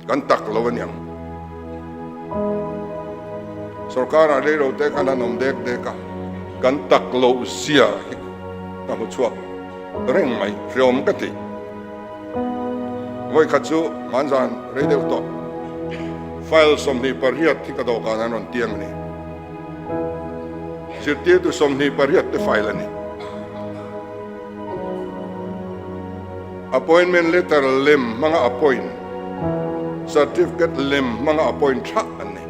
Kan tak lo aniang. Sorkar ah reilo te khan an awm dek dek a, kan tak loh zia hi ka hmu chhuak reng mai, hreawm ka ti. Vawikhat chu hmanzan rei deuh tawh file 28 hi ka dawhkan an rawn tiang a ni. Zirtirtu 28 te file a ni. Appointment letter lem hmanga appoint, certificate lem hmanga appoint tha an ni.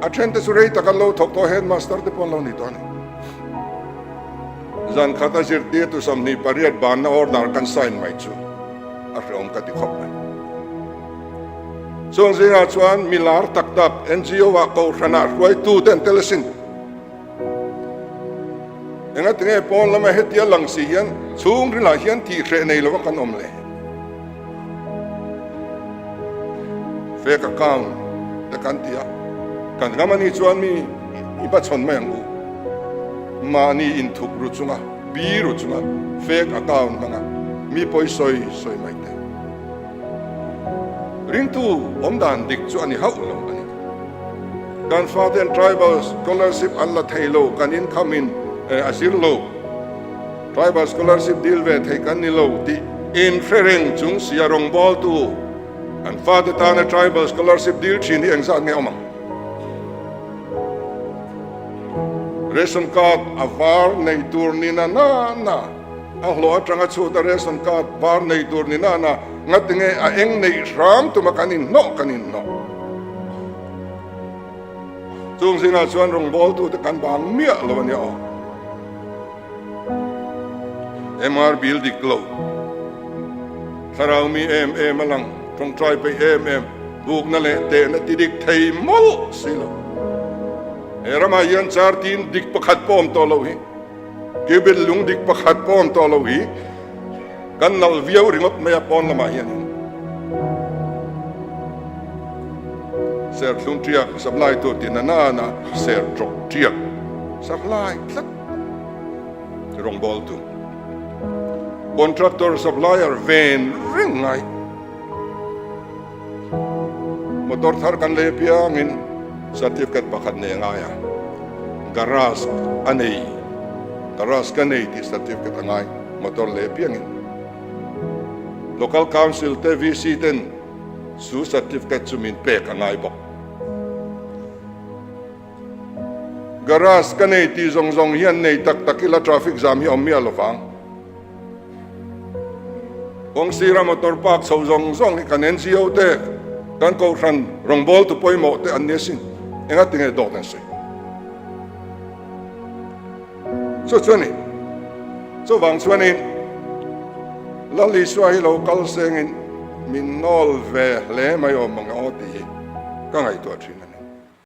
A then te chu rei tak an lo thawk tawh headmaster te pawh an lo ni tawh a ni. Zan khat a zirtirtu 28 banna order kan sign mai chu a hreawm ka ti khawp mai. Chung zingah chuan mi lar tak tak NGO ah kohhranah hruaitu te an tel asin. Engatinge pawn lama hetia lang si hian chhungrilah hian tihhreh nei lova kan awm le? Fake account te kan ti a, kan ngam anih chuan mi i hmachhawn mai ang u. Mahni inthup ru chunga, bi ru chunga fake account hmanga mi pawi sawi sawi mai te. Ringtu awmdan dik chu a ni hauh lo a ni. Kan faten tribal scholarship an la thei lo, kan income in a zir lo, tribal scholarship deal ve thei kan ni lo tih inhre reng chung sia rawngbawltu an fate tana tribal scholarship deal thin hi engzat nge awm ang? Ration card a var nei tur ni na na na, a hlawh atanga chhut a ration card var nei tur ni na na, ngatinge a eng neih hram tuma kan inhnawh kan inhnawh. Chung zingah chuan rawngbawltute kan bang miah lo a nia aw. MR Bill dik lo. Thlarau mi em em a lang, tawngtai peih em em, bukna leh tehna ti dik thei mawlh si lo. He ramah hian char tin dik pakhat pawh awm tawh loh hi, Cubill lung dik pakhat pawh awm tawh loh hi, Kan nalh viau ringawt mai a pawn lamah hianin serthlum tiak supply tur tih na nana ser tawk tiak supply tlat rawngbawltu contractor supplier ven reng ngai motor thar kan lei apiangin certificate pakhat nei a ngai a garage a nei garage ka nei tih certificate a ngai. Motor leh piangin Local Council te VC ten chu certificate chu min pek a ngai bawk. Garage ka nei tih zawng zawng hian nei tak tak ila traffic jam hi a awm miah lovang. Kawng sira motor park chho zawng zawng hi kan NGO te, kan kohhran rawngbawltu pawimawh te an ni asin. Engatinge dawt an sawi? Chu chu a ni. Chuvang chuanin Lal Isua hi lo kal sengin min nawl ve hle mai awm ang aw tih hi ka ngaihtuah thin a ni.